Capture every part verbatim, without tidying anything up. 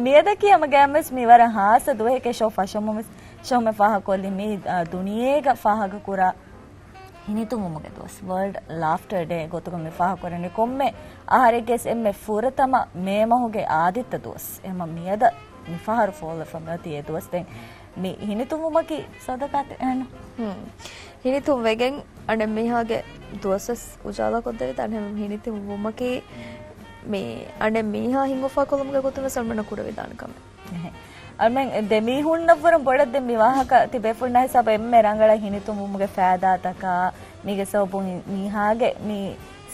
މިއަދަކީ ހަމަ ގައިމުވެސް މި ވަރަށް ހާއްސަ ދުވަހެކޭ ޝޯ ފަށަމުން ވެސް ޝޯމެ ފާހަގަކޮށްލި މި ދުނިޔޭގަ ފާހަގަކުރާ ހިނިތުންވުމުގެ ދުވަސް، ވަރލްޑް ލާފްޓަރ ޑޭ ގޮތުގަ މި ފާހަގަކުރަނީ ކޮންމެ އަހަރެއްގެސް އެންމެ ފުރަތަމަ މޭ މަހުގެ އާދިއްތަ ދުވަސް. އެހެންމަ މިއަދަ މިފަހަރު ފޯލަފަ މިއޮތީ އެ ދުވަސް. ދެން މި ހިނިތުންވުމަކީ ސަދަކާތެއް އެހެން. ހިނިތުންވެގެން އަނެއްމީހާގެ ދުވަސްވެސް އުޖާލާކޮށްދެވިދާނެ. ހެން ހިނިތުންވުމަކީ މި އަނެއްމީހާ ހިތްއުފާކޮށްލުމުގެ ގޮތުންވެސް އަޅުމެންނަށް ކުރެވިދާނެ ކަމެއް. އެހެން. އަޅުމެން ދެމީހުންނަށްވުރެން ބޮޑަށް ދެން މި ވާހަކަ ތިބޭފުޅުންނާ ހިސާބަށް އެންމެ ރަނގަޅަށް ހިނިތުންވުމުގެ ފައިދާތަކާ، މީގެ ސަބަބުން މީހާގެ މި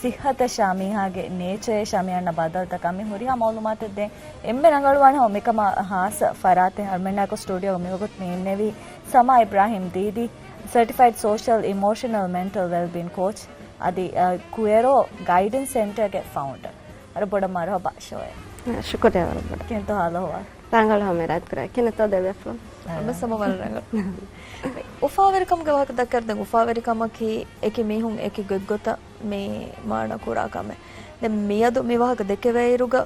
ސިއްހަތަށާ، މީހާގެ ނޭޗަޔަށާ މި އަންނަ ބަދަލުތަކާ މި ހުރިހާ މައުލޫމާތެއް ދޭން އެންމެ ރަނގަޅުވާނެ ހަމަ މިކަމާ ހާއްސަ ފަރާތެއް. އަޅުމެންނާއެކު ސްޓޫޑިއޯގަ މިވަގުތު މި އިންނެވީ ސަމާ އިބްރާހިމް ދީދީ، ސަޓިފައިޑް ސޯޝަލް އިމޯޝަނަލް މެންޓަލް ވެލްބީން ކޯޗް، އަދި، އަ، ކުއެރޯ ގައިޑެންސް ސެންޓަރގެ ފައުންޑަރ. އަރަ ބޮޑަށް މަރުހަބާ ޝޯއެ. ޝުކުރިއްޔާ ވަރަށް ބޮޑަށް. ކެންތޯ ހާލު އަހުވާލު؟ ރަނގަޅު ހަމަ އިރާދަކުރާ. ކިނެތޯ ދެބޭފުޅުން؟ އަ. އަމެ ސަމަ ވަރަށް ރަނގަޅު. އުފާވެރިކަމުގެ ވާހަކަ ދައްކައިރު ދެން އުފާވެރިކަމަކީ އެކި މީހުން އެކި ގޮތްގޮތަށް މި މާނަ ކުރާ ކަމެއް. ދެން މިއަދު މި ވާހަކަ ދެކެވޭއިރުގަ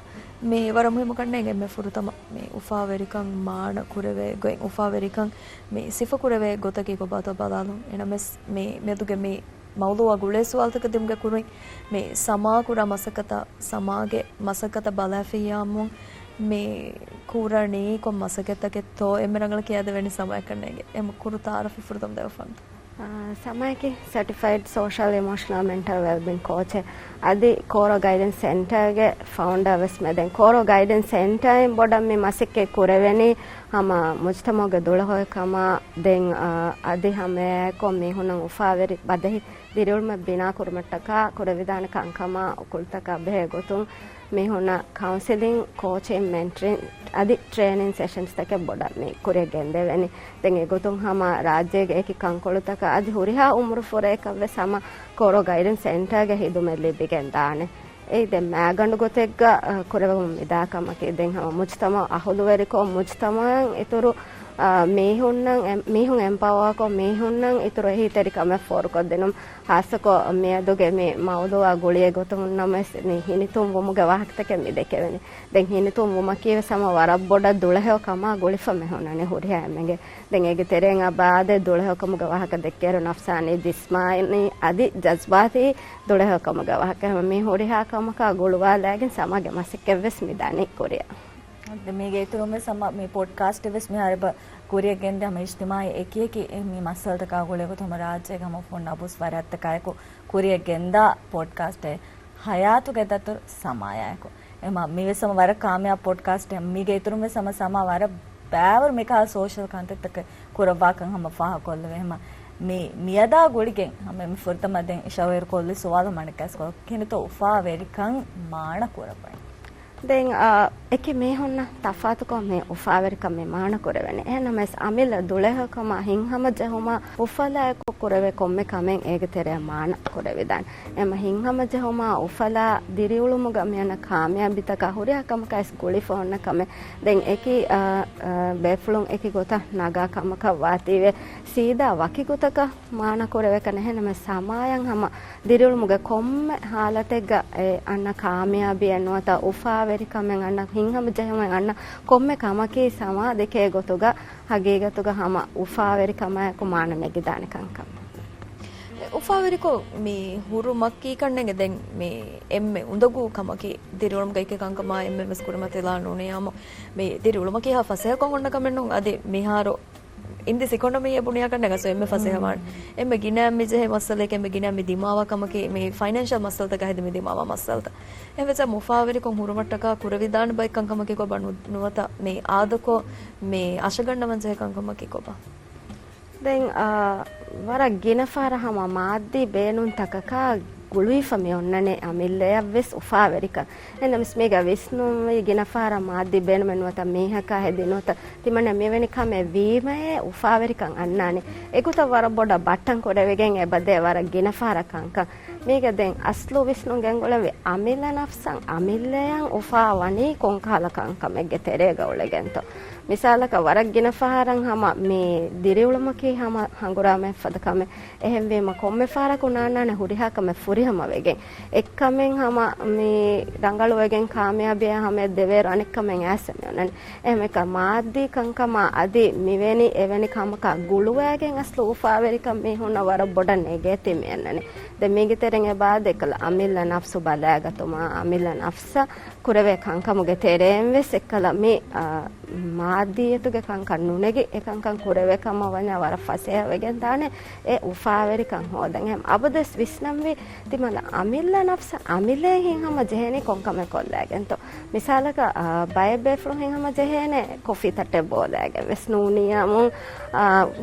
މި ވަރަށް މުހިއްމު ކަންނޭނގެ އެންމެ ފުރަތަމަ މި އުފާވެރިކަން މާނަ ކުރެވޭ ގޮތް، އުފާވެރިކަން މި ސިފަ ކުރެވޭ ގޮތަކީ ކޮބާތޯ ބަލާލުން. އެނަމެސް މި މިއަދުގެ މި މައުޟޫޢާ ގުޅޭ ސުވާލުތަކަށް ދިމުގެ ކުރިން މި ސަމާ ކުރާ މަސައްކަތަށް، ސަމާގެ މަސައްކަތަށް ބަލާފިއްޔާމުން މި ކުރަނީ ކޮން މަސައްކަތްތަކެއްތޯ އެންމެ ރަނގަޅަށް ކިޔާދެވޭނީ ސަމާއަކަށް ނޭނގެ. އެމަ ކުރު ތަޢާރަފެއް ފުރަތަމަ ދެވިފަންތަ؟ އާ، ސަމާއަކީ ސަޓިފައިޑް ސޯޝަލް އިމޯޝަނަލް މެންޓަލް ވެލްބީން ކޯޗެއް. އަދި ކޯރޯ ގައިޑެންސް ސެންޓަރގެ ފައުންޑަރ ވެސް މެ. ދެން ކޯރޯ ގައިޑެންސް ސެންޓަރއިން ބޮޑަށް މި މަސައްކަތް ކުރެވެނީ ހަމަ މުޖްތަމަޢުގެ ދުޅަހެޔޮކަމާ، ދެން، އާ، އަދި ހަމައެއާއެކު މީހުންނަށް އުފާވެރި ބަދަހި ދިރިއުޅުމެއް ބިނާ ކުރުމަށްޓަކާ ކުރެވިދާނެ ކަންކަމާ ކުޅުތަކާ ބެހޭ ގޮތުން މީހުންނަށް ކައުންސެލިން، ކޯޗިން، މެންޓަރިން އަދި ޓްރޭނިން ސެޝަންސްތަކެއް ބޮޑަށް މި ކުރިއަށް ގެންދެވެނީ. ދެން އެގޮތުން ހަމަ ރާއްޖޭގެ އެކި ކަންކޮޅުތަކަށް އަދި ހުރިހާ އުމުރު ފުރައަކަށްވެސް ހަމަ ކޯރޯ ގައިޑެންސް ސެންޓަރގެ ހިދުމަތް ލިބިގެން ދާނެ. އެއީ ދެން މައިގަނޑު ގޮތެއްގަ، އަ، ކުރެވެމުން މިދާ ކަމަކީ. ދެން ހަމަ މުޖްތަމަޢު އަހުލުވެރިކޮށް، މުޖްތަމަޢަށް އިތުރު، އަ، މީހުންނަށް އެ-، މީހުން އެމްޕަވާކޮށް، މީހުންނަށް އިތުރު އެހީތެރިކަމެއް ފޯރުކޮށްދިނުން. ހާއްސަކޮށް މިއަދުގެ މި މައުޟޫޢާ ގުޅިއެއް ގޮތުން ނަމަވެސް، މި ހިނިތުން ވުމުގެ ވާހަކަތަކެއް މި ދެކެވެނީ. ދެން ހިނިތުން ވުމަކީވެސް ހަމަ ވަރަށް ބޮޑަށް ދުޅަހެޔޮ ކަމާ ގުޅިފަ މި ހުންނަނީ ހުރިހާ އެންމެންގެ. ދެން އޭގެ ތެރެއިން އާ ބާދެ ދުޅަހެޔޮކަމުގެ ވާހަކަ ދެއްކޭއިރު ނަފްސާނީ، ޖިސްމާނީ އަދި ޖަޒްބާތީ ދުޅަހެޔޮކަމުގެ ވާހަކަ ހަމަ މި ހުރިހާ ކަމަކާ ގުޅުވާލައިގެން ސަމާގެ މަސައްކަތްވެސް މި ދަނީ ކުރިއަށް. މީގެ އިތުރުންވެސް ހަމަ މި ޕޮޑްކާސްޓެއްވެސް މިހާރު އެބަ ކުރިއަށް ގެންދިޔަ ހަމަ އިޖްތިމާޢީ އެކިއެކި މި މައްސަލަތަކާ ގުޅޭ ގޮތުން ހަމަ ރާއްޖޭގެ ހަމަ ފުން އަބުސް ފަރާތްތަކާއެކު ކުރިއަށް ގެންދާ ޕޮޑްކާސްޓެއް ހަޔާތުގެ ދަތުރު ސަމާޔާއެކު. އެމަ މިވެސް ހަމަ ވަރަށް ކާމިޔާބު ޕޮޑްކާސްޓެއް. މީގެ އިތުރުންވެސް ހަމަ ސަމާ ވަރަށް ބައިވަރު މިކަހަލަ ސޯޝަލް ކަންތައްތަކެއް ކުރައްވާކަން ހަމަ ފާހަގަކޮށްލެވޭ. ހަމަ މި މިއަދާ ގުޅިގެން ހަމަ މި ފުރަތަމަ ދެން ޝަވޭރު ކޮށްލި ސުވާލަށް މަނިކަސްކޮށް ކިނެތޯ އުފާވެރިކަން މާނަ ކުރައްވަނީ. ދެން، އާ، އެކި މީހުންނަށް ތަފާތުކޮށް މި އުފާވެރިކަން މި މާނަ ކުރެވެނީ. އެހެންނަމަވެސް އަމިއްލަ ދުޅަހެޔޮކަމާ ހިތްހަމަޖެހުމާ އުފަލާއެކު ކުރެވޭ ކޮންމެ ކަމެއް އޭގެ ތެރެއަށް މާނަ ކުރެވިދާނެ. އެމަ ހިތްހަމަޖެހުމާ އުފަލާ ދިރިއުޅުމުގަ މިއަންނަ ކާމިޔާބީތަކާ ހުރިހާ ކަމަކާވެސް ގުޅިފަ އޮންނަ ކަމެއް. ދެން އެކި، އާ، އާ، ބޭފުޅުން އެކި ގޮތަށް ނަގާ ކަމަކަށް ވާތީވެ ސީދާ ވަކި ގޮތަކަށް މާނަ ކުރެވޭކަށް ނެހެންނަމަ ސަމާޔަށް ހަމަ ދިރިއުޅުމުގެ ކޮންމެ ހާލަތެއްގަ އެ އަންނަ ކާމިޔާބީއެއް ނުވަތަ އުފާވެރިކަމެއް އަންނަ ހިތްހަމަޖެހުމެއް އަންނަ ކޮންމެ ކަމަކީ ސަމާ ދެކޭ ގޮތުގަ ހަގީގަތުގަ ހަމަ އުފާވެރިކަމާއެކު މާނަ ނެގިދާނެ ކަންކަމެއް. އެ އުފާވެރިކޮށް މި ހުރުމަކީ ކަންނޭނގެ ދެން މި އެންމެ އުނދަގޫ ކަމަކީ ދިރިއުޅުމުގަ އެކި ކަންކަމާ އެންމެންވެސް ކުރިމަތިލާ ނޫނިއްޔާމު މި ދިރިއުޅުމަކީ ހާ ފަސޭހަކޮށް އޮންނަ ކަމެއް ނޫން. އަދި މިހާރު އިން ދިސް އިކޮނޮމީއޭ ބުނިޔާކަށް ނަގަސް އެންމެ ފަސޭހަވާން. އެންމެ ގިނަ މި ޖެހޭ މައްސަލައެކޭ އެންމެ ގިނަ މި ދިމާވާ ކަމަކީ މި ފައިނޭންޝަލް މައްސަލަތަކާ ހެދި މި ދިމާވާ މައްސަލަތައް. އެހެންވެއްޖެ އުފާވެރިކޮށް ހުރުމަށްޓަކާ ކުރެވިދާނެ ބައެއް ކަންކަމަކީ ކޮބާ ނު-، ނުވަތަ މި އާދަކޮށް މި އަށަގަންނަވަން ޖެހޭ ކަންކަމަކީ ކޮބާ؟ ދެން، އާ، ވަރަށް ގިނަ ފަހަރަށް ހަމަ މާއްދީ ބޭނުންތަކަކާ ގުޅުވިފަ މި އޮންނަނީ އަމިއްލަޔަށްވެސް އުފާވެރިކަން. އެހެންނަމަވެސް މީގަ ވިސްނުންވީ ގިނަ ފަހަރަށް މާއްދީ ބޭނުމެއް ނުވަތަ މީހަކާ ހެދި ނުވަތަ ތިމަންނަ މިވެނި ކަމެއް ވީމައޭ އުފާވެރިކަން އަންނާނެ. އެގޮތަށް ވަރަށް ބޮޑަށް ބައްޓަން ކުރެވިގެން އެބަދޭ ވަރަށް ގިނަ ފަހަރަށް ކަންކަން. މީގަ ދެން އަސްލު ވިސްނުން ގެންގުޅެންވީ އަމިއްލަ ނަފްސަށް އަމިއްލަޔަށް އުފާ ވަނީ ކޮންކަހަލަ ކަންކަމެއްގެ ތެރޭގަ އުޅެގެންތޯ. މިސާލަކަށް ވަރަށް ގިނަ ފަހަރަށް ހަމަ މި ދިރިއުޅުމަކީ ހަމަ ހަނގުރާމައެއް ފަދަ ކަމެއް. އެހެންވީމަ ކޮންމެ ފަހަރަކު ނާންނާނެ ހުރިހާ ކަމެއް ފުރިހަމަވެގެން، އެއްކަމެއް ހަމަ މި ރަނގަޅުވެގެން ކާމިޔާބީއާ ހަމަޔަށް ދެވޭއިރު އަނެއްކަމެއް އައިސް މި އޮންނަނީ. އެހެންވެ މާއްދީ ކަންކަމާ އަދި މިވެނި އެވެނި ކަމަކާ ގުޅުވައިގެން އަސްލު އުފާވެރިކަން މީހުންނަށް ވަރަށް ބޮޑަށް ނެގޭތީ މި އަންނަނީ. ދެން މީގެ ތެރެއިން އެބަ އާދެ އެކަލަ އަމިއްލަ ނަފްސު ބަލައިގަތުމާ، އަމިއްލަ ނަފްސަށް ކުރެވޭ ކަންކަމުގެ ތެރެއިން ވެސް އެކަލަ މި، އާ، މާއްދީއްޔަތުގެ ކަންކަން ނުނެގި އެކަންކަން ކުރެވޭ ކަމަށް ވަންޏާ ވަރަށް ފަސޭހަވެގެން ދާނެ އެ އުފާވެރިކަން ހޯދަން. އެހެން އަބަދުވެސް ވިސްނަންވީ ތިމަންނަ އަމިއްލަ ނަފްސަށް އަމިއްލައިން ހިތްހަމަ ޖެހޭނީ ކޮންކަމެއް ކޮށްލައިގެންތޯ؟ މިސާލަކަށް، އާ، ބައެއް ބޭފުޅުން ހިތްހަމަ ޖެހޭނެ ކޮފީ ތައްޓެއް ބޯލައިގެން ވެސް ނޫނީ އާ، މު-، އާ،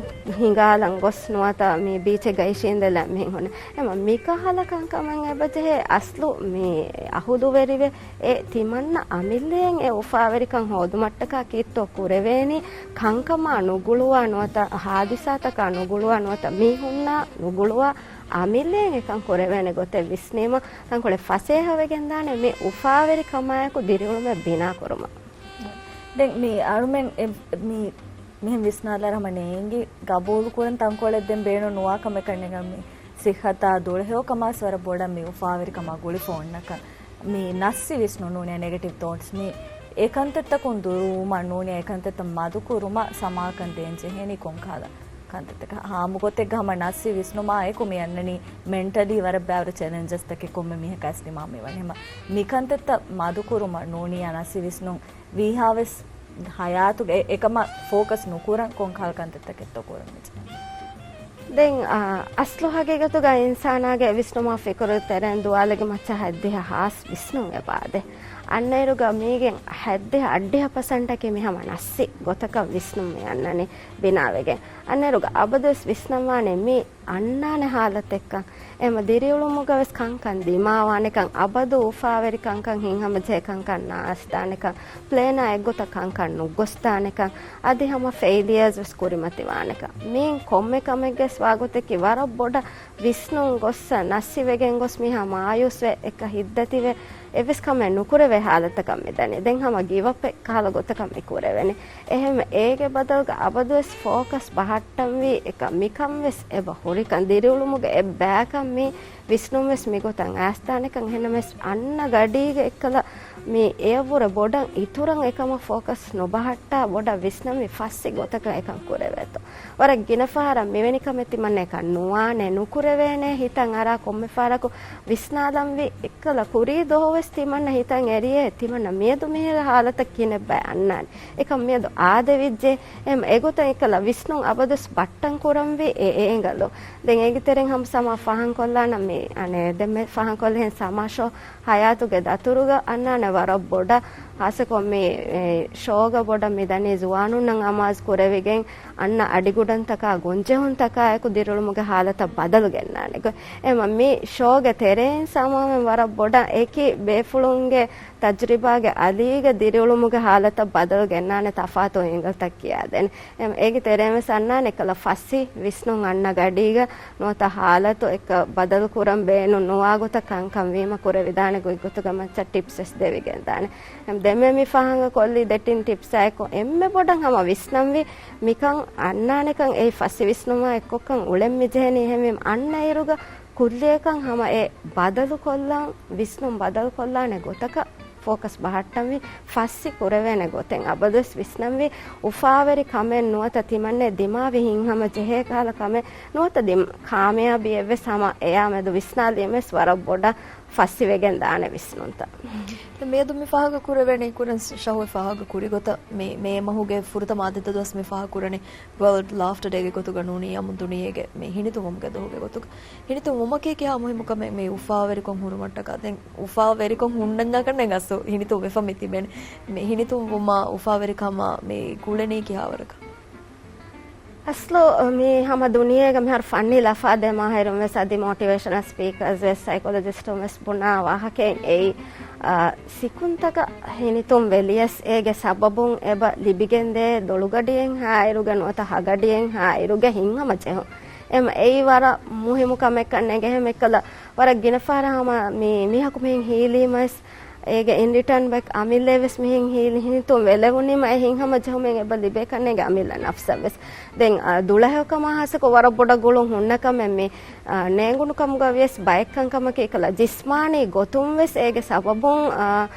ހިނގާލަން ގޮސް ނުވަތަ މި ބީޗެއްގަ އިށީނދެލަން މިހެން ހުންނަ. އެމަ މިކަހަލަ ކަންކަމެއް އެބަޖެހޭ އަސްލު މި އަހުލުވެރިވެ އެ ތިމަންނަ އަމިއްލައިން އެ އުފާވެރިކަން ހޯދުމަށްޓަކާ ކީއްތޯ ކުރެވޭނީ؟ ކަންކަމާ ނުގުޅުވާ ނުވަތަ ހާދިސާތަކާ ނުގުޅުވާ ނުވަތަ މީހުންނާ ނުގުޅުވާ އަމިއްލައިން އެކަން ކުރެވޭނެ ގޮތެއް ވިސްނީމަ ތަންކޮޅެއް ފަސޭހަވެގެންދާނެ މި އުފާވެރިކަމާއެކު ދިރިއުޅުމެއް ބިނާކުރުމަށް. ދެން މި އަޅުމެން އެ-، މި މިހެން ވިސްނާލާއިރު ހަމަ ނޭނގި ގަބޫލު ކުރަން ތަންކޮޅެއް ދެން ބޭނުން ނުވާ ކަމެއް ކަންނޭނގެ މި ސިއްހަތާ ދުޅަހެޔޮކަމާސް ވަރަށް ބޮޑަށް މި އުފާވެރިކަމާ ގުޅިފަ އޮންނަކަން. މި ނައްސި ވިސްނުން ނޫނީ ނެގެޓިވް ތޯޓްސް މި އެކަންތައްތަކުން ދުރުވުމަށް ނޫނީ އެކަންތައްތައް މަދުކުރުމަށް ސަމާލުކަން ދޭން ޖެހޭނީ ކޮންކަހަލަ ކަންތައްތަކަށް؟ ހާމަ ގޮތެއްގަ ހަމަ ނައްސި ވިސްނުމާ އެކު މި އަންނަނީ މެންޓަލީ ވަރަށް ބައިވަރު ޗެލެންޖަސްތަކެއް ކޮންމެ މީހަކަށް އައިސް ދިމާ މިވަނީ. ހަމަ މިކަންތައްތައް މަދުކުރުމަށް ނޫނީ އާ ނައްސި ވިސްނުން ވީހާވެސް ހަޔާތުގެ އެ-، އެކަމަށް ފޯކަސް ނުކުރަން ކޮންކަހަލަ ކަންތައްތަކެއްތޯ ކުރަން މިޖެހެނީ؟ ދެން، އާ، އަސްލު ހަގީގަތުގަ އިންސާނާގެ ވިސްނުމާ ފިކުރު ތެރެއިން ދުވާލެއްގެ މައްޗަށް ހަތްދިހަ ހާސް ވިސްނުން އެބައާދޭ. އަންނައިރުގަ މީގެން ހަތްދިހަ އަށްޑިހަ ޕަސެންޓަކީ މި ހަމަ ނައްސި ގޮތަކަށް ވިސްނުން މި އަންނަނީ ބިނާވެގެން. އަންނައިރުގަ އަބަދުވެސް ވިސްނަންވާނެ މި އަންނާނެ ހާލަތެއްކަން. އެމަ ދިރިއުޅުމުގަވެސް ކަންކަން ދިމާވާނެކަން، އަބަދު އުފާވެރި ކަންކަން ހިތްހަމަޖެހޭ ކަންކަން ނާއަސްދާނެކަން، ޕްލޭނާ އެއްގޮތަށް ކަންކަން ނުގޮސްދާނެކަން، އަދި ހަމަ ފެއިލިއާސް ވެސް ކުރިމަތިވާނެކަން. މީން ކޮންމެ ކަމެއްގެސް ވާގޮތަކީ ވަރަށް ބޮޑަށް ވިސްނުން ގޮއްސަ ނައްސިވެގެން ގޮސް މީހާ މާޔޫސްވެ އެކަ ހިތްދަތިވެ އެއްވެސް ކަމެއް ނުކުރެވޭ ހާލަތަކަށް މިދަނީ. ދެން ހަމަ ގިވަޕެއް ކަހަލަ ގޮތަކަށް މި ކުރެވެނީ. އެހެން އޭގެ ބަދަލުގަ އަބަދުވެސް ފޯކަސް ބަހައްޓަންވީ އެކަ މިކަން ވެސް އެބަ ހުރިކަން ދިރިއުޅުމުގެ އެއްބައިކަން މި ވިސްނުން ވެސް މިގޮތަށް އައިސްދާނެކަން. އެހެންނަމަވެސް އަންނަ ގަޑީގަ އެއްކަލަ މި އެޔަށްވުރެ ބޮޑަށް އިތުރަށް އެކަމަށް ފޯކަސް ނުބަހައްޓާ ބޮޑަށް ވިސްނަންވީ ފައްސި ގޮތަކަށް އެކަން ކުރެވޭތޯ. ވަރަށް ގިނަ ފަހަރަށް މިވެނި ކަމެއް ތިމަންނައަކަށް ނުވާނެ، ނުކުރެވޭނެ ހިތަށް އަރާ ކޮންމެ ފަހަރަކު ވިސްނާލަންވީ އެއްކަލަ ކުރީ ދުވަހުވެސް ތިމަންނަ ހިތަށް އެރިއޭ ތިމަންނަ މިއަދު މިހިރަ ހާލަތަށް ކިހިނެއްބައި އަންނާނެ. އެކަން މިއަދު އާދެވިއްޖެ. އެމް އެގޮތަށް އެކަލަ ވިސްނުން އަބަދުވެސް ބައްޓަން ކުރަންވީ އެ އޭނގަލު. ދެން އޭގެ ތެރެއިން ހަމަ ސަމާ ފާހަން ކޮށްލާނަން މި އަނެއް ދެންމެ ފާހަން ކޮށްލިހެން ސަމާ ޝޯ ހަޔާތުގެ ދަތުރުގަ އަންނާނެ ވަރަށް ބޮޑަށް. ހާއްސަކޮށް މި، އެ، ޝޯގަ ބޮޑަށް މި ދަނީ ޒުވާނުންނަށް އަމާޒު ކުރެވިގެން އަންނަ އަޑިގުޑަންތަކާ ގޮންޖެހުންތަކާއެކު ދިރިއުޅުމުގެ ހާލަތަށް ބަދަލު ގެންނާނެ ގޮތް. އެމަ މި ޝޯގެ ތެރެއިން ސަމާވެން ވަރަށް ބޮޑަށް އެކި ބޭފުޅުންގެ ތަޖުރިބާގެ އަލީގަ ދިރިއުޅުމުގެ ހާލަތަށް ބަދަލު ގެންނާނެ ތަފާތު އެންގަލްތައް ކިޔާދޭނެ. އެމަ އޭގެ ތެރެއިން ވެސް އަންނާނެ އެކަލަ ފައްސި ވިސްނުން އަންނަ ގަޑީގަ ނުވަތަ ހާލަތު އެއްކަ ބަދަލު ކުރަން ބޭނުން ނުވާ ގޮތަށް ކަންކަން ވީމަ ކުރެވިދާނެ ގޮތްގޮތުގެ މައްޗަށް ޓިޕްސް ވެސް ދެވިގެންދާނެ. އެމަ ދެންމެ މި ފާހަގަ ކޮށްލި ދެ ތިން ޓިޕްސާއެކު އެންމެ ބޮޑަށް ހަމަ ވިސްނަންވީ މިކަން އަންނާނެކަން އެއީ ފައްސި ވިސްނުމާ އެއްކޮށްކަން އުޅެން މިޖެހެނީ. އެހެންވީމަ އަންނައިރުގަ ކުއްލިއަކަށް ހަމަ އެ ބަދަލުކޮށްލަން، ވިސްނުން ބަދަލުކޮށްލާނެ ގޮތަކަށް ފޯކަސް ބަހައްޓަންވީ ފައްސި ކުރެވޭނެ ގޮތެއް. އަބަދުވެސް ވިސްނަންވީ އުފާވެރި ކަމެއް ނުވަތަ ތިމަންނެ ދިމާވި ހިތްހަމަ ޖެހޭ ކަހަލަ ކަމެއް ނުވަތަ ދި-، ކާމިޔާބީ އެއްވެސް ހަމަ އެއާ މެދު ވިސްނާލީމެސް ވަރަށް ބޮޑަށް ފައްސިވެގެން ދާނެ ވިސްނުންތައް. މިއަދު މި ފާހަގަ ކުރެވޭނެ ކުރަން ޝަހުވެ ފާހަގަ ކުރި ގޮތަށް މި މޭ މަހުގެ ފުރަތަމަ އަދަދު ދުވަސް މި ފާހަގަ ކުރަނީ ވަރލްޑް ލާފްޓަ ޑޭގެ ގޮތުގަ ނޫނީ އަމު ދުނިޔޭގެ މި ހިނިތުންވުމުގެ ދުވަހުގެ ގޮތުގަ. ހިނިތުންވުމަކީ ކިހާ މުހިއްމު ކަމެއް މި އުފާވެރިކޮށް ހުރުމަށްޓަކާ. ދެން އުފާވެރިކޮށް ހުންނަންޏާ ކަންނޭނގެ އަސްލު ހިނިތުން ވެފަ މި ތިބެނީ. މި ހިނިތުންވުމާ އުފާވެރިކަމާ މި ގުޅެނީ ކިހާވަރަކަށް؟ އަސްލު މި ހަމަ ދުނިޔޭގަ މިހާރު ފަންނީ ލަފާ ދެ މާހިރުން ވެސް އަދި މޯޓިވޭޝަނަލް ސްޕީކަރސް ވެސް ސައިކޮލޮޖިސްޓުން ވެސް ބުނާ ވާހަކައެއް އެއީ، އާ، ސިކުންތަކަށް ހިނިތުން ވެލިޔަސް އޭގެ ސަބަބުން އެބަ ލިބިގެންދޭ ދޮޅުގަޑިއެއް ހާއިރުގަ ނުވަތަ ހަގަޑިއެއް ހާއިރުގަ ހިތްހަމަ ޖެހުން. އެމަ އެއީ ވަރަށް މުހިއްމު ކަމެއްކަން ނޭނގެ. އެހެން އެއްކަލަ ވަރަށް ގިނަ ފަހަރަށް ހަމަ މި މީހަކު މިހެން ހީލީމަސް އޭގެ އިން ރިޓާން ބެކް އަމިއްލައެއް ވެސް މިހެން ހި-، ހިނިތުން ވެލެވުނީމަ އެ ހިތްހަމަޖެހުމެއް އެބަ ލިބޭކަށް ނޭނގެ އަމިއްލަ ނަފްސަށް ވެސް. ދެން، އަ، ދުޅަހެޔޮކަމާ ހާއްސަކޮށް ވަރަށް ބޮޑަށް ގުޅުން ހުންނަ ކަމެއް މި، އަ، ނޭނގުނު ކަމުގަ ވިޔަސް ބައެއް ކަންކަމަކީ ކަލަ ޖިސްމާނީ ގޮތުން ވެސް އޭގެ ސަބަބުން، އަ،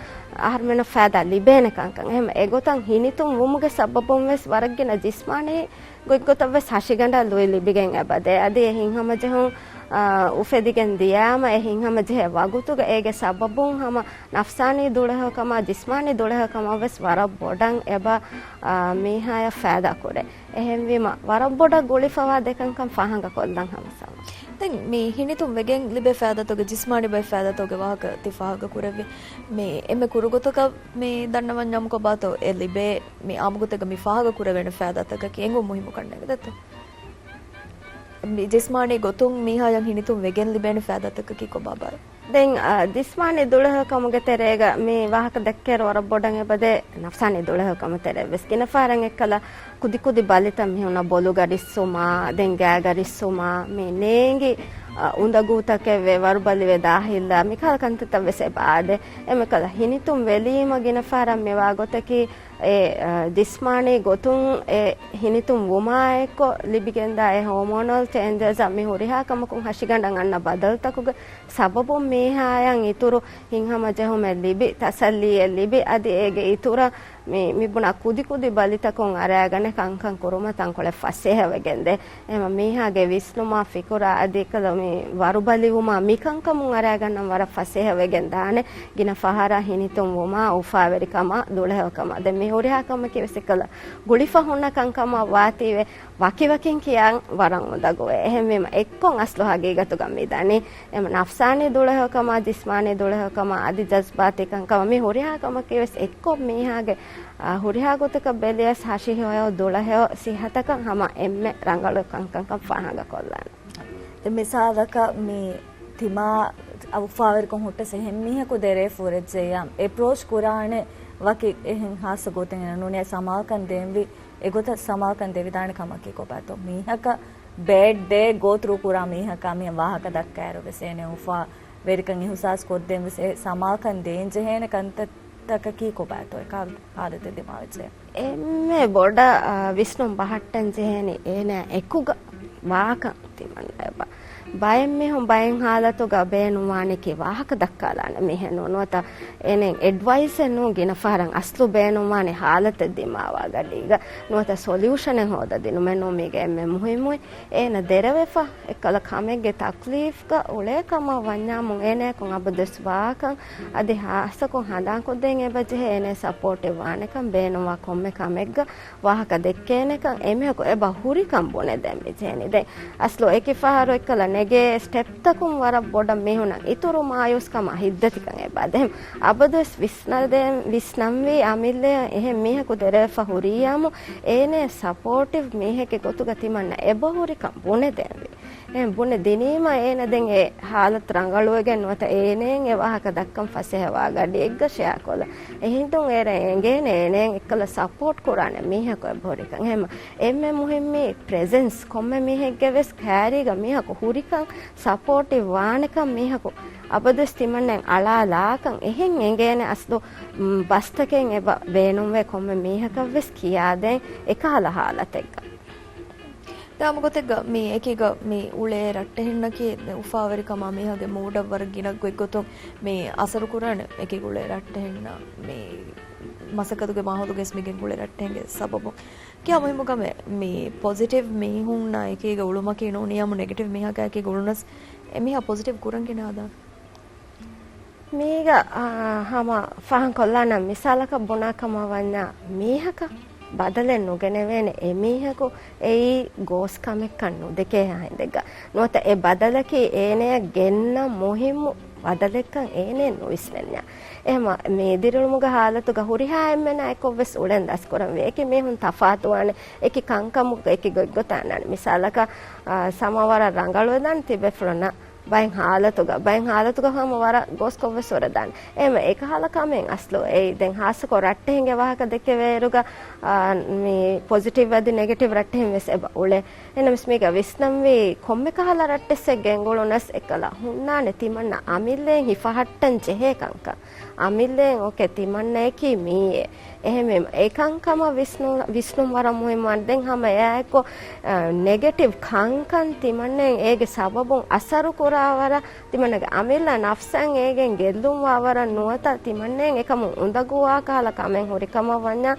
އަހަރުމެނަށް ފައިދާ ލިބޭނެ ކަންކަން. އެހެން އެގޮތަށް ހިނިތުން ވުމުގެ ސަބަބުން ވެސް ވަރަށް ގިނަ ޖިސްމާނީ ގޮތްގޮތަށް ވެސް ހަށިގަނޑަށް ލުއި ލިބިގެން އެބަދޭ. އަދި އެ ހިތްހަމަޖެހުން، އާ، އުފެދިގެން ދިޔާމަ އެ ހިތްހަމަޖެހޭ ވަގުތުގަ އޭގެ ސަބަބުން ހަމަ ނަފްސާނީ ދުޅަހެޔޮކަމާ، ޖިސްމާނީ ދުޅަހެޔޮކަމަށް ވެސް ވަރަށް ބޮޑަށް އެބަ، އާ، މީހާޔަށް ފައިދާ ކުރޭ. އެހެންވީމަ، ވަރަށް ބޮޑަށް ގުޅިފަވާ ދެ ކަންކަން ފާހަގަ ކޮށްލަން ހަމަސާމަ. ދެން މި ހިނިތުން ވެގެން ލިބޭ ފައިދާތަކުގެ، ޖިސްމާނީ ބައެއް ފައިދާތަކުގެ ވާހަކަ ތި ފާހަގަ ކުރެއްވި. މި އެންމެ ކުރުގޮތަކަށް މި ދަންނަވަންޏާމުކޮށް ބާތޯ އެ ލިބޭ މި އާއްމުގޮތެއްގަ މި ފާހަގަ ކުރެވޭނެ ފައިދާތަކަކީ އެނގުން މުހިއްމު ކަންނޭނގެ ދެއްތޯ؟ މި ޖިސްމާނީ ގޮތުން މީހާޔަށް ހިނިތުން ވެގެން ލިބޭނެ ފައިދާތަކަކީ ކޮބާބާ؟ ދެން، އަ، ޖިސްމާނީ ދުޅަހެޔޮކަމުގެ ތެރޭގަ މި ވާހަކަ ދެއްކޭއިރު ވަރަށް ބޮޑަށް އެބަދޭ ނަފްސާނީ ދުޅަހެޔޮކަމުގެ ތެރޭ ވެސް. ގިނަ ފަހަރަށް އެއްކަލަ ކުދިކުދި ބަލިތައް މިހުންނަ ބޮލުގަ ރިއްސުމާ، ދެން ގާގަ ރިއްސުމާ، މި ނޭނގި، އަ، އުނދަގޫތަކެއްވެ، ވަރުބަލިވެ ދާހިލްލާ، މިކަހަލަ ކަންތައްތައް ވެސް އެބަ އާދޭ. އެމެކަލަ ހިނިތުން ވެލީމަ ގިނަ ފަހަރަށް މިވާ ގޮތަކީ، އެ، އަ، ޖިސްމާނީ ގޮތުން އެ ހިނިތުން ވުމާއެއްކޮށް ލިބިގެންދާ އެ ހޯމޯނަލް ޗޭންޖަސް އަށް މި ހުރިހާ ކަމަކުން ހަށިގަނޑަށް އަންނަ ބަދަލުތަކުގެ ސަބަބުން މީހާޔަށް އިތުރު ހިތްހަމަޖެހުމެއް ލިބި، ތަސައްލީއެއް ލިބި، އަދި އޭގެ އިތުރަށް މި، މި ބުނާ ކުދިކުދި ބަލިތަކުން އަރާގަނެ ކަންކަން ކުރުމަށް ތަންކޮޅެއް ފަސޭހަވެގެންދޭ. އެހެންވީމަ މީހާގެ ވިސްނުމާ، ފިކުރާ އަދި އެކަލަ މި ވަރުބަލިވުމާ މިކަންކަމުން އަރާގަންނަން ވަރަށް ފަސޭހަވެގެން ދާނެ. ގިނަ ފަހަރަށް ހިނިތުންވުމާ، އުފާވެރިކަމާ، ދުޅަހެޔޮކަމާ. ދެން މި ހުރިހާ ކަމަކީ ވެސް އެކަލަ ގުޅިފަ ހުންނަ ކަންކަމަށް ވާތީވެ، ވަކިވަކިން ކިޔާން ވަރަށް އުނދަގޫވޭ. އެހެންވީމަ އެއްކޮށް އަސްލު ހަގީގަތުގަ މި ދަނީ. އެމަ ނަފްސާނީ ދުޅަހެޔޮކަމާ، ޖިސްމާނީ ދުޅަހެޔޮކަމާ އަދި ޖަޒްބާތީ ކަންކަމަށް މި ހުރިހާ ކަމަކީ ވެސް އެއްކޮށް މީހާގެ، އާ، ހުރިހާ ގޮތަކަށް ބެލިޔަސް ހަށިހޮޔޮ ދުޅަހެޔޮ ސިއްހަތަކަށް ހަމަ އެންމެ ރަނގަޅު ކަންކަންކަން ފާހަގަކޮށްލާނެ. ދެ މިސާލަކަށް މި ތިމާ އުފާވެރިކޮށް ހުއްޓަސް އެހެން މީހަކު ދެރޭ ފުރެއްޖެއްޔާ އެޕްރޯޗް ކުރާނެ ވަކި އެހެން ހާއްސަ ގޮތެއް ނޫނޭ ސަމާލްކަން ދޭންވީ އެގޮތަށް ސަމާލްކަން ދެވިދާނެ ކަމަކީ ކޮބާތޯ؟ މީހަކަށް ބޭޑް ޑޭ ގޯ ތްރޫ ކުރާ މީހަކާ މިހެން ވާހަކަ ދައްކާއިރު ވެސް އޭނަ އުފާ ވެރިކަން އިހުސާސް ކޮށްދޭން ވެސް އެ ސަމާލްކަން ދޭން ޖެހޭނެ ކަންތައްތަކަކީ ކޮބާތޯ؟ އެކާ ހާލަތެއް ދިމާވެއްޖެ. އެންމެ ބޮޑަށް، އާ، ވިސްނުން ބަހައްޓަން ޖެހޭނީ އޭނަ އެކުގަ ވާކަން ތިމަންނަ އެބަ. ބައެއް މީހުން ބައެއް ހާލަތުގަ ބޭނުންވާނެކީ ވާހަކަ ދައްކާލާނެ މީހެއް ނޫން. ނުވަތަ އޭނައަށް އެޑްވައިސްއެއް ނޫން. ގިނަ ފަހަރަށް އަސްލު ބޭނުންވާނީ ހާލަތެއް ދިމާވާ ގަޑީގަ. ނުވަތަ ސޮލިއުޝަނެއް ހޯދަދިނުމެއް ނޫން މީގެ އެންމެ މުހިއްމު. އޭނަ ދެރަވެފަ އެއްކަލަ ކަމެއްގެ ތަކްލީފްގަ އުޅޭ ކަމަށް ވަންޏާމު އޭނައަކުން އަބަދުވެސް ވާކަން އަދި ހާއްސަކޮށް ހަނދާންކޮށްދޭން އެބަޖެހޭ އޭނަ ސަޕޯޓެއް ވާނެކަން ބޭނުންވާ ކޮންމެ ކަމެއްގަ ވާހަކަ ދެއްކޭނެކަން އެމީހަކު އެބަ ހުރިކަން ބުނެދޭން މިޖެހެނީ. ދެން އަސްލު އެކި ފަހަރު އެއްކަލަ ނެގޭ ސްޓެޕްތަކުން ވަރަށް ބޮޑަށް މީހުނަށް އިތުރު މާޔޫސްކަމާ ހިތްދަތިކަން އެބަ އަދެހެން އަބަދުވެސް ވިސްނަދޭން، ވިސްނަންވީ އަމިއްލައަށް އެހެން މީހަކު ދެރަވެފަ ހުރިއްޔާމު އޭނަ ސަޕޯޓިވް މީހެއްގެ ގޮތުގަ ތިމަންނަ އެބަ ހުރިކަން ބުނެދޭންވީ. އެހެން ބުނެ ދިނީމަ އޭނަ ދެން އެ ހާލަތު ރަނގަޅުވެގެން ނުވަތަ އޭނައަށް އެ ވާހަކަ ދައްކަން ފަސޭހަވާ ގަޑިއެއްގަ ޝެއާކޮށްލަން. އެހިނދުން އޭރަށް އެނގޭނެ އޭނައަށް އެއްކަލަ ސަޕޯޓް ކުރާނެ މީހަކު އެބަ ހުރިކަން. އެހެން އެންމެ މުހިއްމީ ޕްރެޒެންސް ކޮންމެ މީހެއްގެ ވެސް ކައިރީގަ މީހަކު ހުރިކަން ސަޕޯޓިވް ވާނެކަން މީހަކު އަބަދުވެސް ތިމަންނައަށް އަޅާލާކަން. އެހެން އެނގޭނެ އަސްލު، މް، ބަސްތަކެއް އެބަ ބޭނުންވޭ ކޮންމެ މީހަކަށް ވެސް ކިޔާދޭން އެކަހަލަ ހާލަތެއްގަ. ދާމުގޮތެއްގަ މި އެކީގަ މި އުޅޭ ރައްޓެހިންނަކީ އުފާވެރިކަމާ މީހާގެ މޫޑަށް ވަރަށް ގިނަ ގޮތްގޮތުން މި އަސަރު ކުރާނެ އެކީގަ އުޅޭ ރައްޓެހިންނަށް މި މަސައްކަތުގެ މާހައުލުގައި މިގެން އުޅޭ ރައްޓެހިންގެ ސަބަބުން. ކިޔާ މުހިއްމު ކަމެއް މި ޕޮޒިޓިވް މީހުންނާ އެކީގަ އުޅުމަކީ ނޫނިއްޔާމު ނެގެޓިވް މީހަކާ އެކީގަ އުޅުނަސް އެމީހާ ޕޮޒިޓިވް ކުރަން ގިނަ ހަދާނެ. މީގަ، އާ، ހަމަ ފަހަން ކޮށްލާނަން މިސާލަކަށް ބުނާ ކަމަށް ވަންޏާ މީހަކަށް ބަދަލެއް ނުގެނެވޭނެ އެމީހަކު އެއީ ގޯސް ކަމެއްކަން ނުދެކޭ ހިނދެއްގަ. ނުވަތަ އެ ބަދަލަކީ އޭނަޔަށް ގެންނަ މުހިއްމު ބަދަލެއްކަން އޭނަ ނުވިސްނެންޏާ. އެހެމަ މި ދިރިއުޅުމުގެ ހާލަތުގަ ހުރިހާ އެންމެނާ އެކޮށްވެސް އުޅެން ދަސްކުރަންވީ. އެކި މީހުން ތަފާތުވާނެ، އެކި ކަންކަމުގަ އެކި ގޮތްގޮތާ އަންނާނެ. މިސާލަކަށް، އާ، ސަމާ ވަރަށް ރަނގަޅުވެދާނެ ތިބޭފުޅުންނަށް. ބައެއް ހާލަތުގަ، ބައެއް ހާލަތުގަ ހަމަ ވަރަށް ގޯސްކޮށްވެސް ވެދާނެ. އެހެމަ އެކަހަލަ ކަމެއް އަސްލު އެއީ. ދެން ހާއްސަކޮށް ރައްޓެހިންގެ ވާހަކަ ދެކެވޭއިރުގަ، އާ، މި ޕޮޒިޓިވް އަދި ނެގެޓިވް ރައްޓެހިން ވެސް އެބަ އުޅޭ. އެހެނަސް މީގަ ވިސްނަންވީ ކޮންމެ ކަހަލަ ރައްޓެއްސެއް ގެންގުޅުނަސް އެކަލަ ހުންނާނެ ތިމަންނަ އަމިއްލައިން ހިފަހައްޓަން ޖެހޭ ކަންކަން. އަމިއްލައިން އޯކޭ ތިމަންނަޔަކީ މީއޭ. އެހެންވީމަ އެކަންކަމަށް ވިސްނު-، ވިސްނުން ވަރަށް މުހިއްމުވާނެ. ދެން ހަމަ އެއާއެއްކޮށް، އަ، ނެގެޓިވް ކަންކަން ތިމަންނައިން އޭގެ ސަބަބުން އަސަރު ކުރާ ވަރަށް، ތިމަންނަގެ އަމިއްލަ ނަފްސަށް އޭގެން ގެއްލުންވާ ވަރަށް ނުވަތަ ތިމަންނައިން އެކަމުން އުނދަގޫވާ ކަހަލަ ކަމެއް ހުރިކަމަށް ވަންޏާ،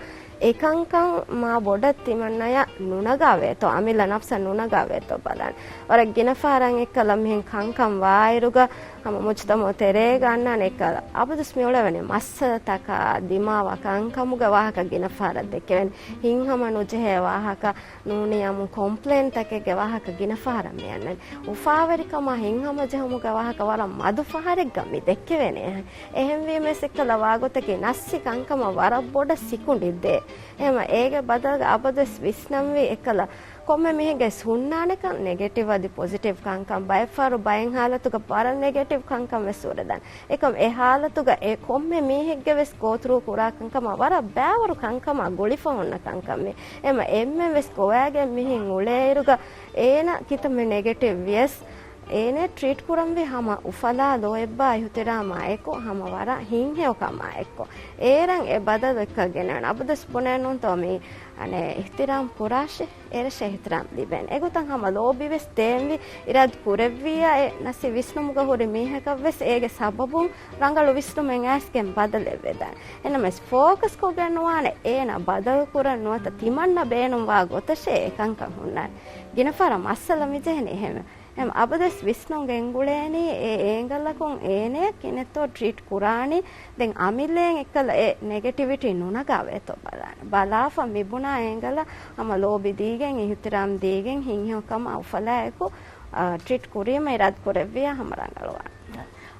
އެކަންކަން މާ ބޮޑަށް ތިމަންނަޔަށް ނުނަގާވޭތޯ، އަމިއްލަ ނަފްސަށް ނުނަގާވޭތޯ ބަލާން. ވަރަށް ގިނަ ފަހަރަށް އެއްކަލަ މިހެން ކަންކަން ވާއިރުގަ ހަމަ މުޖުތަމަޢު ތެރޭގަ އަންނާނެ އެއްކަލަ. އަބަދުސް މިއުޅެވެނީ މައްސަލަތަކާ ދިމާވާ ކަންކަމުގެ ވާހަކަ ގިނަ ފަހަރަށް ދެކެވެން. ހިތްހަމަ ނުޖެހޭ ވާހަކަ ނޫނީ އަމު ކޮމްޕްލޭންތަކެއްގެ ވާހަކަ ގިނަ ފަހަރަށް މިއަންނަން. އުފާވެރިކަމާ ހިތްހަމަޖެހުމުގެ ވާހަކަ ވަރަށް މަދު ފަހަރެއްގަ މި ދެއްކެވޭނެ. އެހެންވީމަ އެއްކަލަ ވާގޮތަކީ ނައްސި ކަންކަމަށް ވަރަށް ބޮޑަށް ސިކުނޑި ދޭ. އެހެމަ އޭގެ ބަދަލުގަ އަބަދުވެސް ވިސްނަންވީ އެއްކަލަ ކޮންމެ މީހެއްގެ ހުންނާނެކަން ނެގެޓިވް އަދި ޕޮޒިޓިވް ކަންކަން. ބައެއްފަހަރު ބައެއް ހާލަތުގަ ވަރަށް ނެގެޓިވް ކަންކަން ވެސް އުރެދާނެ. އެކަމް އެ ހާލަތުގަ އެ ކޮންމެ މީހެއްގެ ވެސް ގޯތުރޫ ކުރާ ކަންކަމާ ވަރަށް ބައިވަރު ކަންކަމާ ގުޅިފަ ހުންނަ ކަންކަމެއް. އެމަ އެންމެން ވެސް ގޮވައިގެން މިހެން އުޅޭއިރުގަ އޭނަ ކިތަންމެ ނެގެޓިވް ވިޔަސް، އޭނަ ޓްރީޓް ކުރަންވީ ހަމަ އުފަލާ ލޯތްބާ އިހުތިރާމާ އެކު، ހަމަ ވަރަށް ހިތްހެޔޮކަމާ އެއްކޮށް. އޭރަށް އެ ބަދަލު އެއްކަ ގެނެވެން. އަބަދުސް ބުނެންނޫންތޯ މީ، އަނެއް އިހްތިރާމް ކުރާށި. އޭރަށް އިހްތިރާމް ލިބޭނެ. އެގޮތަށް ހަމަ ލޯބިވެސް ދޭންވީ، އިރާދަ ކުރެއްވިއްޔާ އެ ނަސި ވިސްނުމުގަ ހުރި މީހަކަށްވެސް އޭގެ ސަބަބުން ރަނގަޅު ވިސްނުމެއް އައިސްގެން ބަދަލެއްވެދާނެ. އެނަމަވެސް ފޯކަސް ކޮށްގެން ނުވާނެ އޭނަ ބަދަލު ކުރަން ނުވަތަ ތިމަންނަ ބޭނުންވާ ގޮތަށޭ އެކަންކަން ހުންނާނެ. ގިނަ ފަހަރަށް މައްސަލަ މިޖެހެނީ އެހެންވެ. އެމް އަބަދުވެސް ވިސްނުން ގެންގުޅޭނީ އެ އޭނގަލަކުން އޭނަޔަށް ކިހިނެއްތޯ ޓްރީޓް ކުރާނީ. ދެން އަމިއްލައިން އެއްކަލަ އެ ނެގެޓިވިޓީ ނުނަގާވޭތޯ ބަލާނެ. ބަލާފަ މިބުނާ އޭނގަލަށް ހަމަ ލޯބި ދީގެން، އިހުތިރާމް ދީގެން، ހިތްހެޔޮކަމާ އުފަލާއެކު، އާ، ޓްރީޓް ކުރީމަ އިރާދަ ކުރެއްވިޔާ ހަމަ ރަނގަޅުވާނެ.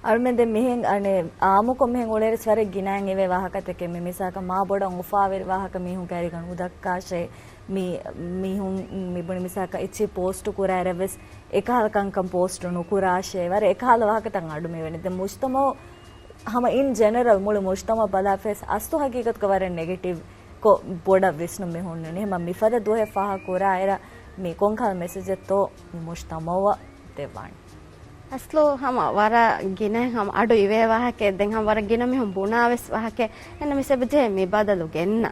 އަޅުމެން ދެން މިހެން އަނެއް އާއްމުކޮށް މިހެން އުޅޭއިރުވެސް ވަރަށް ގިނައިން އެވޭ ވާހަކަތަކެއް. މި މިސާލަކަށް މާ ބޮޑަށް އުފާވެރި ވާހަކަ މީހުން ކައިރީގަ ނުދައްކާށޭ. މި މީހުން މި ބުނި މިސާލަކަށް އެއްޗެއް ޕޯސްޓު ކުރާއިރަށްވެސް އެކަހަލަ ކަންކަން ޕޯސްޓު ނުކުރާށޭ. ވަރަށް އެކަހަލަ ވާހަކަތައް އަޑު މިވެނީ. ދެން މުޖްތަމަޢު ހަމަ އިން ޖެނެރަލް މުޅި މުޖްތަމަޢަށް ބަލާފަވެސް އަސްލު ހަގީގަތުގަ ވަރަށް ނެގެޓިވް ކޮށް ބޮޑަށް ވިސްނުން މި ހުންނަނީ. ހަމަ މިފަދަ ދުވަހެއް ފާހަގަ ކުރާއިރަށް މި ކޮންކަހަލަ މެސެޖެއްތޯ މި މުޖްތަމަޢަށް ދެއްވާނެ؟ އަސްލު ހަމަ ވަރަށް ގިނައިން ހަމަ އަޑު އިވޭ ވާހަކައެއް. ދެން ހަމަ ވަރަށް ގިނަ މީހުން ބުނާވެސް ވާހަކައެއް. އެންނަ މިސް އެބަޖެހޭ މި ބަދަލު ގެންނަ.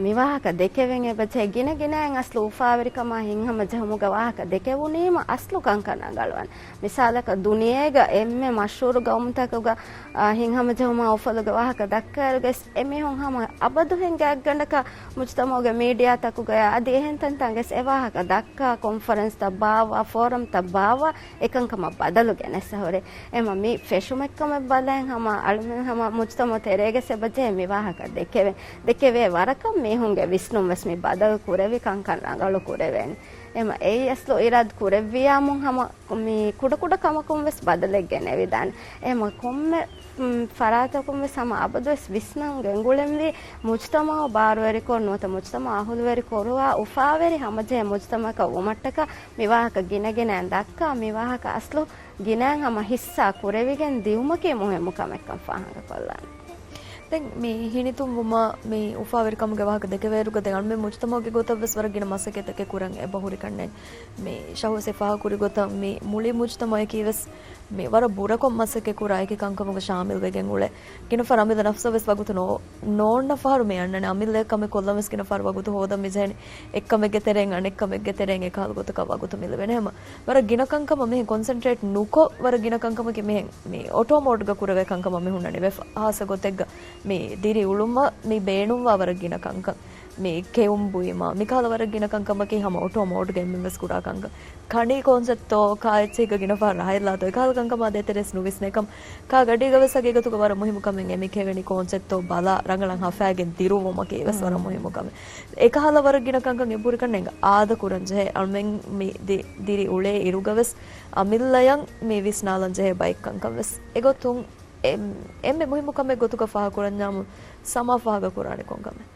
މި ވާހަކަ ދެކެވެން އެބަޖެހޭ. ގިނަ ގިނައިން އަސްލު އުފާވެރިކަމާ ހިތްހަމަޖެހުމުގެ ވާހަކަ ދެކެވުނީމަ އަސްލު ކަންކަން ރަނގަޅުވާނެ. މިސާލަކަށް ދުނިޔޭގަ އެންމެ މަޝްހޫރު ގައުމުތަކުގަ، އާ، ހިތްހަމަޖެހުމާ އުފަލުގެ ވާހަކަ ދައްކާއިރުގަސް އެމީހުން ހަމަ އަބަދުހެން ގާތްގަނޑަކަށް މުޖްތަމަޢުގެ މީޑިއާތަކުގަޔާ އަދި އެހެން ތަންތަންގަސް އެ ވާހަކަ ދައްކާ، ކޮންފަރެންސްތައް ބާއްވާ، ފޯރަމްތައް ބާއްވާ، އެކަންކަމަށް ބަދަލު ގެނެއްސަ ހުރޭ. އެމަ މި ފެށުމެއްކަމެއް ބަލައިން ހަމަ އަޅުމެން ހަމަ މުޖްތަމަޢު ތެރޭގަސް އެބަޖެހޭ މި ވާހަކަ ދެކެވެން. ދެކެވޭ ވަރަކަށް މީހުންގެ ވިސްނުން ވެސް މި ބަދަލު ކުރެވި ކަންކަން ރަނގަޅު ކުރެވޭނެ. އެމަ އެއީ އަސްލު އިރާދަ ކުރެއްވިޔާމުން ހަމަ މި ކުޑަކުޑަ ކަމަކުން ވެސް ބަދަލެއް ގެނެވިދާނެ. އެމަ ކޮންމެ، މް، ފަރާތަކުން ވެސް ހަމަ އަބަދުވެސް ވިސްނަން ގެންގުޅެންވީ މުޖްތަމަޢު ބާރުވެރިކޮށް ނުވަތަ މުޖްތަމަޢު އަހުލުވެރި ކުރުވާ އުފާވެރި ހަމަޖެހޭ މުޖްތަމަޢަކަށް ވުމަށްޓަކާ މި ވާހަކަ ގިނަގިނައިން ދައްކާ، މި ވާހަކަ އަސްލު ގިނައިން ހަމަ ހިއްސާ ކުރެވިގެން ދިއުމަކީ މުހިއްމު ކަމެއްކަން ފާހަގަކޮށްލާނެ. ދެން މި ހިނިތުންވުމާ މި އުފާވެރިކަމުގެ ވާހަކަ ދެކެވޭއިރުގަ ދެން އަޅުމެން މުޖްތަމަޢުގެ ގޮތަށް ވެސް ވަރަށް ގިނަ މަސައްކަތްތަކެއް ކުރަން އެބަ ހުރި ކަންނޭނގެ. މި ޝަހުސް އެ ފާހަގަކުރި ގޮތަށް މި މުޅި މުޖްތަމަޢަކީ ވެސް މި ވަރަށް ބުރަކޮށް މަސައްކަތް ކުރާ އެކި ކަންކަމުގަ ޝާމިލް ވެގެން އުޅޭ. ގިނަ ފަހަރަށް އަމިއްލަ ނަފްސަށް ވެސް ވަގުތު ނޯ-، ނޯންނަ ފަހަރު މި އަންނަނީ. އަމިއްލަ ކަމެއް ކޮށްލަން ވެސް ގިނަ ފަހަރު ވަގުތު ހޯދަން މިޖެހެނީ. އެއްކަމެއްގެ ތެރެއިން އަނެއްކަމެއްގެ ތެރެއިން އެކަހަލަ ގޮތަކަށް ވަގުތު މިލިބޭނެ. ހަމަ ވަރަށް ގިނަ ކަންކަމަށް މިހެން ކޮންސެންޓްރޭޓް ނުކޮށް، ވަރަށް ގިނަ ކަންކަމަކީ މިހެން މި އޮޓޯ މޯޑްގަ ކުރެވޭ ކަންކަމަށް މި ހުންނަނީ. ވެ ހާސަ ގޮތެއްގަ މި ދިރިއުޅުމަށް މި ބޭނުންވާ ވަރަށް ގިނަ ކަންކަން. މި ކެއުން ބުއިމާ، މިކަހަލަ ވަރަށް ގިނަ ކަންކަމަކީ ހަމަ އޮޓޯ މޯޑްގަ އެންމެން ވެސް ކުރާ ކަންކަން. ކަނީ ކޯންސެޕްޓޯ ކާ އެއްޗެހިގަ ގިނަ ފަހަރު ރަހައެއްލާތޯ، އެކަހަލަ ކަންކަމާ ދޭތެރޭސް ނުވިސްނޭކަން. ކާ ގަޑީގަ ވެސް ހަގީގަތުގަ ވަރަށް މުހިއްމު ކަމެއް އެ މި ކެވެނި ކޯންސެޕްޓޯ ބަލާ ރަނގަޅަށް ހަފާގެން ދިރުވުމަކީ ވެސް ވަރަށް މުހިއްމު ކަމެއް. އެކަހަލަ ވަރަށް ގިނަ ކަންކަން އެބަހުރި ކަންނޭނގެ އާދަ ކުރަން ޖެހޭ. އަޅުމެން މި ދި-، ދިރި އުޅޭ އިރުގަ ވެސް އަމިއްލަޔަށް މި ވިސްނާލަން ޖެހޭ ބައެއް ކަންކަން ވެސް. އެގޮތުން އެ-، އެންމެ މުހިއްމު ކަމެއް ގޮތުގަ ފާހަގަކުރަންޏާމު ސަމާ ފާހަގަކުރާނެ ކޮން ކަމެއް؟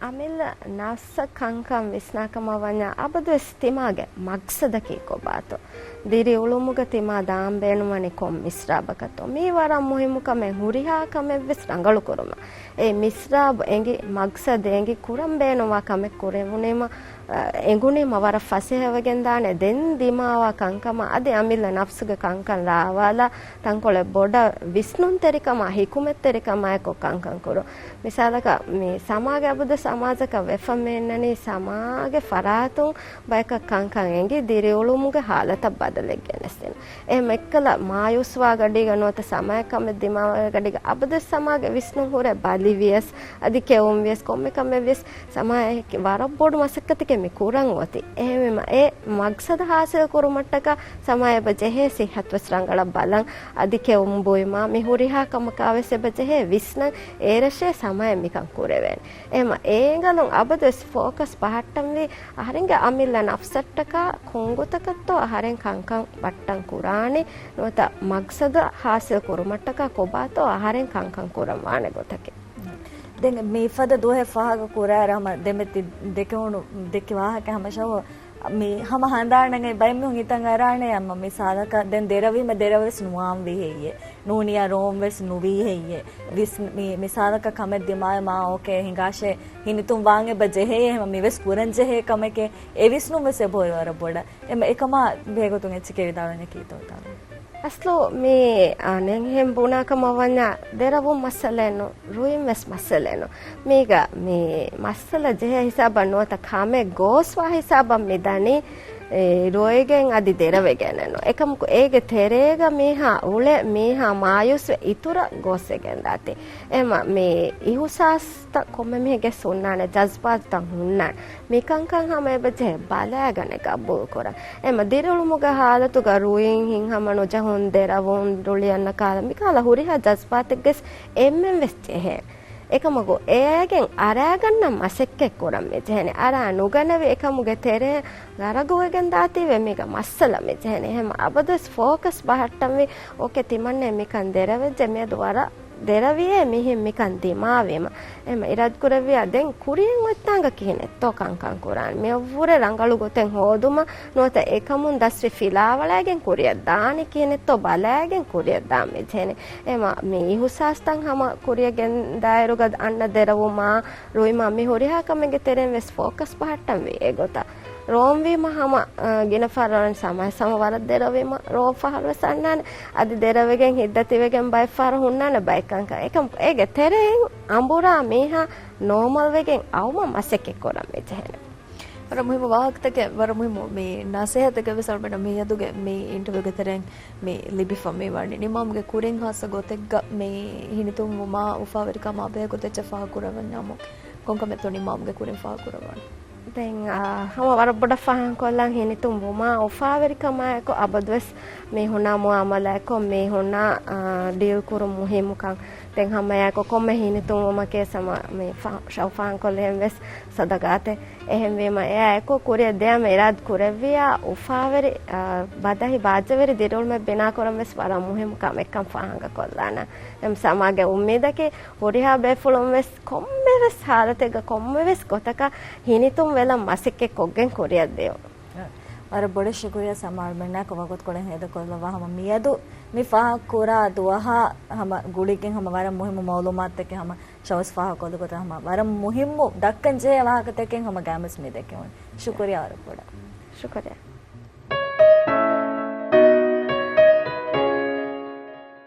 އަމިއްލަ ނަފްސަށް ކަންކަން ވިސްނާކަމަށް ވަންޏާ އަބަދުވެސް ތިމާގެ މަގްސަދަކީ ކޮބާތޯ؟ ދިރިއުޅުމުގަ ތިމާ ދާން ބޭނުންވަނީ ކޮން މިސްރާބަކަށްތޯ؟ މީ ވަރަށް މުހިއްމު ކަމެއް، ހުރިހާ ކަމެއްވެސް ރަނގަޅު ކުރުމަށް. އެ މިސްރާބު އެނގި، މަގްސަދު އެނގި، ކުރަން ބޭނުންވާ ކަމެއް ކުރެވުނީމަ، އެނގުނީމަ ވަރަށް ފަސޭހަވެގެން ދާނެ. ދެން ދިމާވާ ކަންކަމަށް އަދި އަމިއްލަ ނަފްސުގެ ކަންކަން ރާވާލާ، ތަންކޮޅެއް ބޮޑަށް ވިސްނުންތެރިކަމާ، ހިކުމަތްތެރިކަމާއެކު ކަންކަން ކުރުން. މިސާލަކަށް، މި ސަމާގެ އަބަދު ސަމާޖަކަށް ވެފަ މިއަންނަނީ، ސަމާގެ ފަރާތުން ބަޔަކަށް ކަންކަން އެނގި، ދިރިއުޅުމުގެ ހާލަތަށް ބަދަލެއް ގެނެސްދިނުން. އެހެން އެއްކަލަ މާޔޫސްވާ ގަޑީގަ ނުވަތަ ސަމާއަށް ކަމެއް ދިމާވާ ގަޑީގަ އަބަދުވެސް ސަމާގެ ވިސްނުން ހުރެ ބަލި ވިޔަސް، އަދި ކެއުން ވިޔަސް، ކޮންމެ ކަމެއް ވިޔަސް، ސަމާ އެކި ވަރަށް ބޮޑު މަސައްކަތެކޭ މި ކުރަން އޮތީ. އެހެންވީމަ، އެ މަގްސަދަ ހާސިލް ކުރުމަށްޓަކާ ސަމާ އެބަ ޖެހޭ ސިއްހަތުވެސް ރަނގަޅަށް ބަލަން، އަދި ކެއުން ބުއިމާ، މި ހުރިހާ ކަމަކާވެސް އެބަ ޖެހޭ ވިސްނަން، އޭރަށޭ ސަމާއެއް މިކަން ކުރެވޭނެ. އެހެންވީމަ، އެ އެނގަލުން އަބަދުވެސް ފޯކަސް ބަހައްޓަންވީ އަހަރެންގެ އަމިއްލަ ނަފްސަށްޓަކާ ކޮންގޮތަކަށްތޯ އަހަރެން ކަންކަން ބައްޓަން ކުރާނީ، ނުވަތަ މަގްސަދު ހާސިލް ކުރުމަށްޓަކާ ކޮބާތޯ އަހަރެން ކަންކަން ކުރަން ވާނެ ގޮތަކީ. ދެން މިފަދަ ދުވަހެއް ފާހަގަ ކުރާއިރު ހަމަ ދެމެތި ދެކެވުނު ދެކި ވާހަކަ ހަމަ ޝަހު މި ހަމަ ހަނދާން ނަގައި ބައެއް މީހުން ހިތަށް އަރާނެ އަމަ މި ސާދަކަ ދެން ދެރަވީމަ ދެރަވެސް ނުވާންވީ ހެއްޔޭ؟ ނޫނިޔާ ރޯމް ވެސް ނުވީ ހެއްޔޭ؟ ވިސް-، މި، މި ސާދަކަ ކަމެއް ދިމާވެ މާ އޯކޭ ހިނގާށޭ ހިނިތުން ވާން އެބަ ޖެހޭ ހަމަ މިވެސް ކުރަން ޖެހޭ ކަމެކޭ އެ ވިސްނުން ވެސް އެބަހުރި ވަރަށް ބޮޑަށް. އެމަ އެކަމާ ބެހޭގޮތުން އެއްޗެކޭ ވިދާޅުވަނީ ކީއްތޯ ވިދާޅުވަނީ؟ އަސްލު މި އަނެއްހެން ބުނާ ކަމަށް ވަންޏާ ދެރަވުން މައްސަލައެއް ނޫން، ރުއިން ވެސް މައްސަލައެއް ނޫން. މީގަ މި މައްސަލަ ޖެހޭ ހިސާބަށް ނުވަތަ ކަމެއް ގޯސްވާ ހިސާބަށް މި ދަނީ، އެ، ރޮއިގެން އަދި ދެރަވެގެން ނޫން. އެކަމަކު އޭގެ ތެރޭގަ މީހާ އުޅެ މީހާ މާޔޫސްވެ އިތުރަށް ގޯސްވެގެން ދާތީ. އެމަ މި އިހުސާސްތައް ކޮންމެ މީހެއްގެ ހުންނާނެ، ޖަޒްބާތުތައް ހުންނާނެ. މިކަންކަން ހަމަ އެބަ ޖެހޭ ބަލައިގަނެ ގަބޫލު ކުރަން. އެމަ ދިރިއުޅުމުގެ ހާލަތުގަ ރުއިން ހިތްހަމަ ނުޖެހުން، ދެރަވުން، ރުޅިއަންނަ ކާލަ، މިކާލަ ހުރިހާ ޖަޒްބާތެއްގެސް އެންމެން ވެސް ޖެހޭ. އެކަމަކު އެއާގެން އަރާގަންނަ މަސައްކަތް ކުރަން މި ޖެހެނީ. އަރާ ނުގަނެވި އެކަމުގެ ތެރެއަށް ގަރަގުވެގެން ދާތީވެ މީގަ މައްސަލަ މި ޖެހެނީ. އެހެމަ އަބަދުވެސް ފޯކަސް ބަހައްޓަންވީ އޯކޭ ތިމަންނެ މިކަން ދެރަވެއްޖެ މިއަދު ވަރަށް ދެރަވިއޭ މިހެން މިކަން ދިމާވީމަ. އެމަ އިރާދަކުރެއްވިޔާ ދެން ކުރިޔަށް އޮތްތާނގަ ކިހިނެއްތޯ ކަންކަން ކުރާން. މިއަށްވުރެ ރަނގަޅު ގޮތެއް ހޯދުމަށް ނުވަތަ އެކަމުން ދަސްވި ފިލާވަޅައިގެން ކުރިޔަށް ދާނީ ކިހިނެއްތޯ ބަލައިގެން ކުރިޔަށް ދާން މި ޖެހެނީ. އެމަ މި އިހުސާސްތައް ހަމަ ކުރިޔަށް ގެންދާއިރުގަ އަންނަ ދެރަވުމާ، ރުއިމާ މި ހުރިހާ ކަމެއްގެ ތެރެއިން ވެސް ފޯކަސް ބަހައްޓަންވީ އެގޮތަށް. ރޯމްވީމަ ހަމަ، އަ، ގިނަ ފަހަރު ވަން ސަމަ، ސަމަ ވަރަށް ދެރަވީމަ ރޯ ފަހަރު ވެސް އަންނާނެ. އަދި ދެރަވެގެން ހިތްދަތިވެގެން ބައެއް ފަހަރު ހުންނާނެ ބައެއް ކަންކަން. އެކަމަ އޭގެ ތެރެއިން އަނބުރާ މީހާ ނޯމަލް ވެގެން އައުމަށް މަސައްކަތް ކުރަން މި ޖެހެނެ. ވަރަށް މުހިއްމު ވާހަކަތަކެއް، ވަރަށް މުހިއްމު މި ނަސޭހަތެއް ވެސް އަޅުމެންނަށް މިއަދުގެ މި އިންޓަވިއުގެ ތެރެއިން މި ލިބިފަ މި ވަނީ. ނިމާމުގެ ކުރިން ހާއްސަ ގޮތެއްގަ މި ހިނިތުންވުމާ އުފާވެރިކަމާ ބެހޭ ގޮތެއްޗެއް ފާހަގަކުރައްވަންޏާމު ކޮންކަމެއްތޯ ނިމާމުގެ ކުރިން ފާހަގަކުރައްވާނެ؟ ދެން، އާ، ހަމަ ވަރަށް ބޮޑަށް ފާހަގަކޮށްލަން ހިނިތުން ވުމާ އުފާވެރިކަމާއެކު އަބަދުވެސް މީހުނާ މުއާމަލާއެކު މީހުނާ، އާ، ޑީލް ކުރުން މުހިއްމުކަން. ދެން ހަމައެއާއެކު ކޮންމެ ހިނިތުންވުމަކީ ސަމަ މި ފާ-، ޝައު ފާހަގަކޮށްލިހެން ވެސް ސަދަގާތެއް. އެހެންވީމަ އެއާއެކު ކުރިއަށް ދޭން އިރާދަ ކުރެއްވިޔާ އުފާވެރި، އާ، ބަދަހި ބާއްޖަވެރި ދިރިއުޅުމެއް ބިނާކުރަން ވެސް ވަރަށް މުހިއްމު ކަމެއްކަން ފާހަގަކޮށްލާނަން. ދެން ސަމާގެ އުއްމީދަކީ ހުރިހާ ބޭފުޅުން ވެސް ކޮންމެވެސް ހާލަތެއްގަ ކޮންމެވެސް ގޮތަކަށް ހިނިތުންވެލަން މަސައްކަތް ކޮށްގެން ކުރިއަށް ދިޔުން. ވަރަށް ބޮޑަށް ޝުކުރިއްޔާ ސަމާ އަޅުމެންނާއެކު ވަގުތުކޮޅެއް ހޭދަކޮށްލައްވާ ހަމަ މިއަދު މި ފާހަގަކުރާ ދުވަހާ ހަމަ ގުޅިގެން ހަމަ ވަރަށް މުހިއްމު މައުލޫމާތުތަކެއް ހަމަ ޝައުސް ފާހަގަކޮށްލި ގޮތަށް ހަމަ ވަރަށް މުހިއްމު ދައްކަންޖެހޭ ވާހަކަތަކެއް ހަމަ ގައިމުވެސް މި ދެކެވުނު. ޝުކުރިއްޔާ ވަރަށް ބޮޑަށް. ޝުކުރިއްޔާ.